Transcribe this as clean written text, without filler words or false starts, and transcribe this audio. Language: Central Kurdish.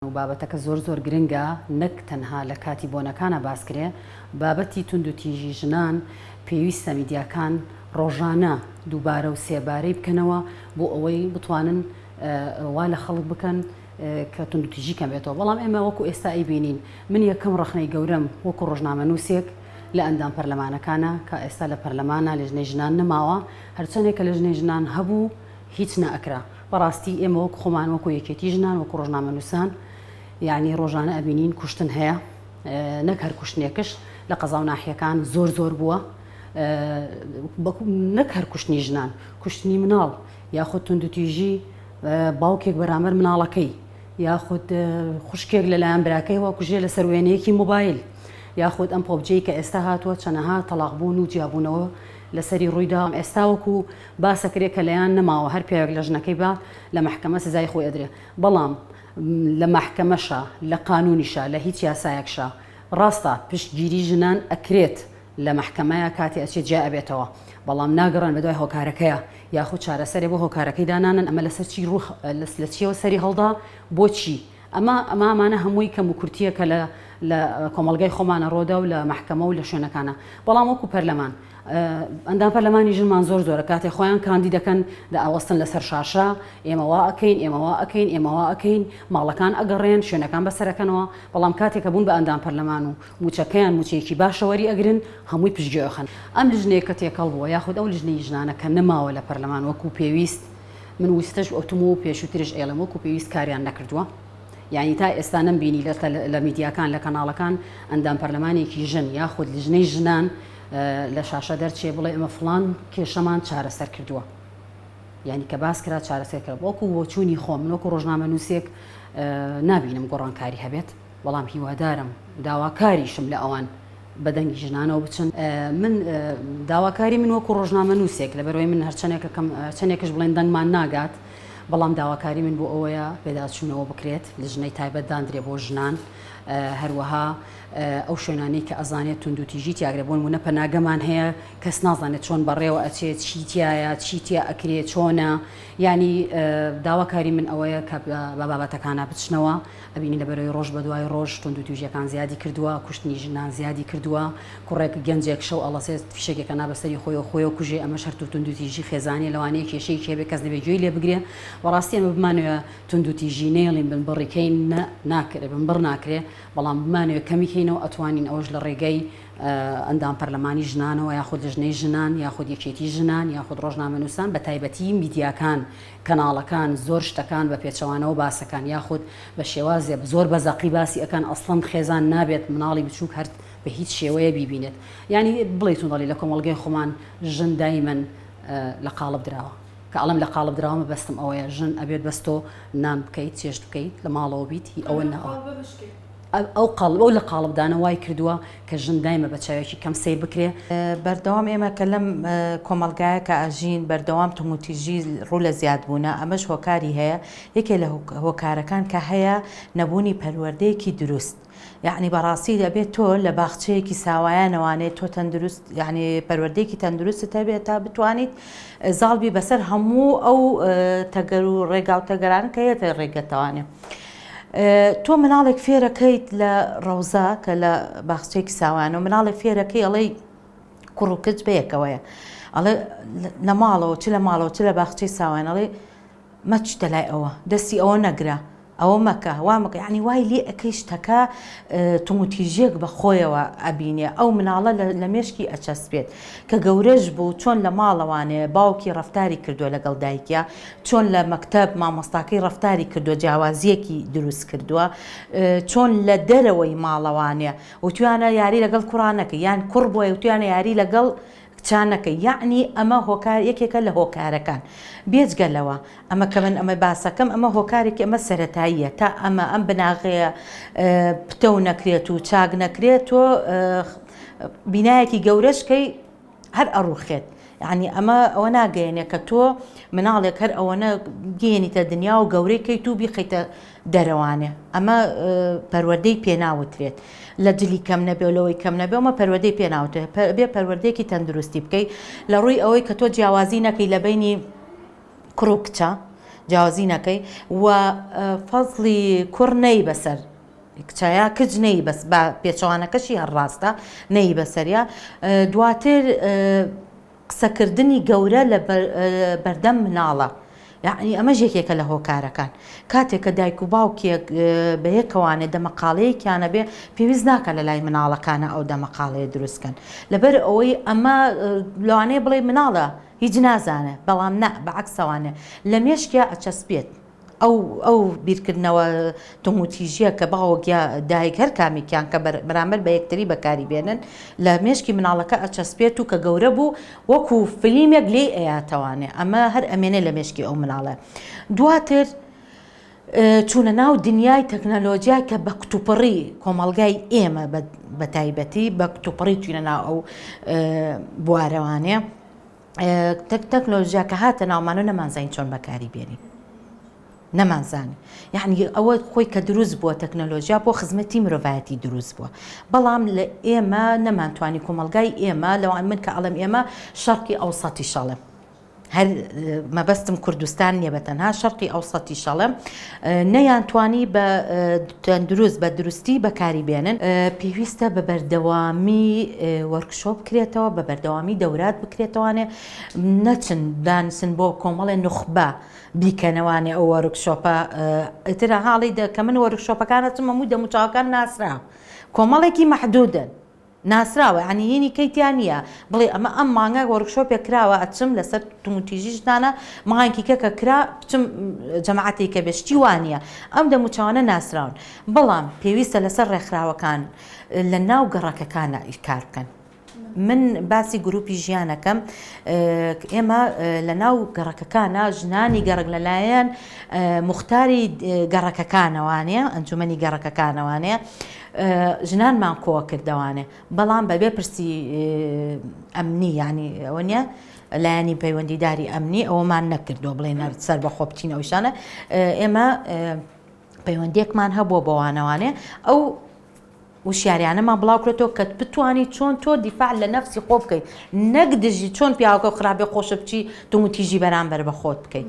و بابەتەکە زۆر زۆر گرنگە نەک تەنها لە کاتی بۆنەکانا باس کرێ، بابەتی توندوتیژی ژنان پێویستە میدیاکان ڕۆژانە دووبارە و سێبارەی بکەنەوە بۆ ئەوەی بتوانن وا لە خەڵک بکەن کە توندوتیژی کەم بێتەوە بەڵام ئێمە وەکو ئێستا ئەیبینین من یەکەم ڕەخنەی گەورەم وەکو ڕۆژنامەنووسێک لە ئەندام پەرلەمانەکانە کە ئێستا لە پەرلەمانە لیژنەی ژنان نەماوە هەرچەندێک کە لیژنەی ژنان هەبوو هیچ نەئەکرا بەڕاستی ئێمە وەک خۆمان وەکو یەکێتی ژنان وەکو ڕۆژنامەنووسان یعنی ڕۆژانە ئەبینین کوشتن هەیە نەک هەر کوشتنێکش لە قەزا و ناحیەکان زۆر زۆر بووە نەک هەر کوشتنی ژنان کوشتنی مناڵ یاخود توندوتیژی باوکێک بەرامبەر مناڵەکەی یاخود خوشکێک لەلایەن براکەیەوە کوژێ لەسەر وێنەیەکی مۆبایل یاخود ئەم پۆبجەی کە ئێستا هاتووە چەنەها تەڵاق بوون و جیابوونەوە لەسەری ڕوویدا ئێستا وەکو باسەکرێ کە لەیان نەماوە هەر پیاوێک لە ژنەکەی با لە مەحکەمە سزای خۆی ئەدرێ بەڵام لە مەحکەمەشا لە قانونیشا لە هیچ یاسایەکشا ڕاستە پشتگیری ژنان ئەکرێت لە مەحکەمەیا کاتێ ئەچێ جیا ئەبێتەوە بەڵام ناگەڕێن بەدوای هۆکارەکەیا یاخود چارەسەرێ بۆ هۆکارەکەی دانانن ئەمە لەسەر چی ڕوو لە چیەوە سەری هەڵدا بۆچی ئەمە ئەمە ئەمانە هەمووی کەم و کورتیە کە لە لە کۆمەڵگای خۆمانە ڕۆدا و لە مەحکەمە و لە شوێنەکانە بەڵام وەکو پەرلەمان ئەندام پەرلەمانی ژنمان زۆر زۆرە کاتێ خۆیان کاندی دەکەن دە ئەوەستن لەسەر شاشە ئێمە وا ئەکەین ئێمە وا ئەکەین ئێمە وا ئەکەین ماڵەکان ئەگەڕێن شوێنەکان بەسەرەکەنەوە بەڵام کاتێک کە بوون بە ئەندام پەرلەمان و مووچەکەیان مووچەیەکی باشە وەری ئەگرن هەمووی پشتگوێ ئەخەن. ئەم لجنەیە کە تێکەڵ بووە یاخود ئەو لجنەی ژنانە کە نەماوە لە پەرلەمان وەکو پێویست من وستەش ئەوتم و پێشووترش ئەیڵێم وەکو پێویست کاریان نەکردووە یانی تا ئێستا نەمبینی لە لە میدیاکان لە کەناڵەکان ئەندام پەرلەمانێکی ژن یاخود لجنەی ژنان لە شاشە دەرچێ بڵێ ئێمە فڵان کێشەمان چارەسەر کردووە یانی کە باس کرا چارەسەر کرا وەکو بۆچوونی خۆم من وەکو ڕۆژنامەنووسێک نابینم گۆڕانکاری هەبێت. بەڵام هیوادارم داواکاریشم لە ئەوان بە دەنگی ژنانەوە بچن. من داواکاری من وەکو ڕۆژنامەنووسێک لەبەرئەوەی من هەرچەنێکەکەم هەرچەنێکش بڵێن دەنگمان ناگات بەڵام داواکاری من بۆ ئەوەیە پێداچوونەوە بکرێت لجنەی تایبەت داندرێ بۆ ژنان هەروەها ئەو شوێنانەی کە ئەزانێت توندوتیژی تیاگرێ بۆ نمونە پەناگەمان هەیە کەس نازانێت چۆن بەڕێوە ئەچێت چی تایە چی تیا ئەکرێ چۆنە ینی داواکاری من ئەوەیە کە بە بابەتەکانە بچنەوە ئەبینین لەبەرئەوەی ڕۆژ بەدوای ڕۆژ توندوتیژیەکان زیادی کردووە، کوشتنی ژنان زیادی کردووە، کوڕێک گەنجێک شەو ئەڵەسێت فیشەکێک ئەنا بەسەری خۆیەوە خۆیەوە کوژێ ئەمەش هەر توندوتیژی خێزانیە لەوانەیە کێشەیەکی هەبێ کەس نەبێ گوێی لێ بگرێ بەڕاستی ئێمە بمانەوێ توندوتیژی نەیەڵین بنبڕی کەین نە ناکرێ بنبڕ ناکرێ بەڵام بمانەوێ کەمی کەینەوە ئەتوانین ئەوەش لە ڕێگەی ئەندام پەرلەمانی ژنانەوە یاخود لژنەی ژنان یاخود یەکێتی ژنان یاخود ڕۆژنامەنووسان بە تایبەتی میدیاکان کەناڵەکان زۆر شتەکان بە پێچەوانەوە باسەکەن یاخود بە شێوازێ زۆر بە زەقی باسی ئەکەن ئەسڵەن خێزان نابێت مناڵی بچوک هەر بە هیچ شێوەیە بیبینێت یانی بڵێی توندەڵی لە کۆمەڵگەی خۆمان ژن دایمەن لە قاڵب دراوە کە ئەڵێم لە قاڵب دراوە مەبەستم ئەوەیە ژن ئەبێت بەس تۆ نان بکەیت چێشت بکەیت لە ماڵەوە بیت هی ئەوە نە ئەوە. ئەو قاڵب ئەو لە قاڵبدانە وای کردووە کە ژن دایمە بە چاوێکی کەم سەیر بکرێ. بەردەوام ئێمە کە لەم کۆمەڵگایە کە ئەژین بەردەوام توندوتیژی ڕوو لە زیاد بوونە ئەمەش هۆکاری هەیە یەکێ لە هۆکارەکان کە هەیە نەبوونی پەروەردەیەکی دروست یەعنی بەڕاستی دەبێت تۆ لە باخچەیەکی ساوایانەوانێ تۆ تەندروست یەعنی پەروەردەیەکی تەندروستت هەبێت تا بتوانیت زاڵبی بەسەر هەموو ئەو تەگەر و ڕێگا و تەگەرانە کە یەتە ڕێگەتەوانێ. تۆ مناڵێک فێرەکەیت لە ڕەوزە کە لە باخچەیەکی ساوایانەوە مناڵێک فێرەکەی ئەڵێی کوڕ و کچ بەیەکەوەیە ئەڵێ لە ماڵەوە چ لە ماڵەوە چ لە باخچەی ساوایان ئەڵێ مەچتە لای ئەوە دەستی ئەوە نەگرە ئەوە مەکە وا مەکە یعنی وای لێ ئەەکەی شتەکە توموتیژێک بە خۆیەوە ئەبینێ ئەو مناڵە لە مێشکی ئەچەسپێت کە گەورەش بوو چۆن لە ماڵەوانێ باوکی ڕەفتاری کردووە لەگەڵ دایکیا چۆن لە مەکتەب مامۆستاکەی ڕەفتاری کردووە جیاوازیەکی دروست کردووە چۆن لە دەرەوەی ماڵەوانێ وتویانە یاری لەگەڵ کوڕان نەکەی یان کوڕ بۆیە وتویانە یاری لەگەڵ کچان نەکەی یەعنی ئەمە هۆکار یەکێکە لە هۆکارەکان بێجگە لەوە ئەمە کە من ئەمە باسەکەم ئەمە هۆکارێکی ئەمە سەرەتاییە تا ئەمە ئەم بناغەیە پتەو نەکرێت و چاک نەکرێت تۆ بینایەکی گەورەش کەی هەر ئەڕوخێت یعنی ئەمە ئەوە ناگەیەنێ کە تۆ مناڵێک هەر ئەوەنە گەێنیتە دنیا و گەورەی کەیت و بیخەیتە دەرەوانێ ئەمە پەروەردەی پێناوترێت لە جلی کەم نەبێ و لەوەی کەم نەبێ ئەمە پەروەردەی پێناوترێت بێ پەروەردەیەکی تەندروستی بکەیت لە ڕووی ئەوەی کە تۆ جیاوازی نەکەی لە بینی کوڕ و کچە. جیاوازی نەکەی و فەزڵی کوڕ نەی بەسەر کچەیا کچ نەی بەس بە پێچەوانەکەشی هەر ڕاستە نەی بەسەریا دواتر قسەکردنی گەورە لە بەردەم مناڵە یەعنی ئەمەش یەکێکە لە هۆکارەکان کاتێک کە دایک و باوکێک بە یەکەوانێ دەمەقاڵەیەکیانە بێ پێویست ناکە لە لای مناڵەکانە ئەو دەمەقاڵەیە دروستکەن لەبەر ئەوەی ئەمە لەوانەیە بڵێ مناڵە هیچ نازانێ بەڵام نا بە عەکسەوانێ لە مێشکیا ئەچەسپێت ئەو ئەو بیرکردنەوە توندوتیژیە کە باوک یا دایک هەر کامێکیان کە بەرامبەر بە یەکتری بەکاری بێنن لە مێشکی مناڵەکە ئەچەسپێت و کە گەورە بوو وەکو فلیمێک لێی ئەیاتەوانێ ئەمە هەر ئەمێنێ لە مێشکی ئەو مناڵە دواتر چوونە ناو دنیای تەکنەلۆجیا کە بە کتوپڕی کۆمەڵگای ئێمە بە تایبەتی بە کتوپڕی چوینە ناو ئەو بوارەوانێ تەکنۆلۆژیا کە هاتە ناومانەوە نەمانزانی چۆن بەکاری بێنین نەمانزانی یعنی ئەوە خۆی کە دروست بووە تەکنەلۆژیا بۆ خزمەتی مرۆڤایەتی دروست بووە بەڵام لە ئێمە نەمانتوانی کۆمەلگای ئێمە لەوان من کە ئەڵم ئێمە شەرقی ئەوسەتی شەڵم هەر مەبەستم کوردستان نییە بە تەنها شەرقی ئەوسەتیش ئەڵێم نەیانتوانی بە تەندروست بە دروستی بەکاری بێنن پێویستە بە بەردەوامی وەرکشۆپ بکرێتەوە بە بەردەوامی دەورات بکرێتەوانێ نەچن دانیسن بۆ کۆمەڵێ نوخبە بیکەنەوانێ ئەو وەرکشۆپە ئیتر هاڵی کە من وەرکشۆپەکانە چم هەموو دەموچاوەکان ناسرا کۆمەڵێکی مەحدودن ناسراوە یانی هینی کەی تیا نیە بڵێ ئەمە ئەم مانگە وۆرکشۆپێک کراوە ئەچم لەسەر توندوتیژی ژنانە مانگی کە کە کرا بچم جەماعەتی کە بێ شتی وا نیە ئەم دەموچاوانە ناسراون بەڵام پێویستە لەسەر ڕێکخراوەکان لە ناو گەڕەکەکانە کار بکەن من باسی گروپی ژیانەکەم ئێمە لە ناو گەڕەکەکانە ژنانی گەڕک لەلایەن مختاری گەڕەکەکانەوانەیە ئەنجومەنی گەڕەکەکانەوانەیە ژنانمان کۆکردەوانێ بەڵام بەبێ پرسی ئەمنی یانی ئەوە نیە لایەنی پەیوەندیداری ئەمنی ئەوەمان نەکردووە بڵێن هەر سەر بەخۆ بچین ئەوشانە ئێمە پەیوەندیەکمان هەبووە بەوانەوانێ ئەو وشیاریانەمان بڵاو کرێتەوە کە بتانی چۆن تۆ دیفاع لە نەفسی خۆ بکەیت نەک دژی چۆن پیاوەکە خراپێ خۆشە بچی تومتیژی بەرامبەر بە خۆت بکەیت.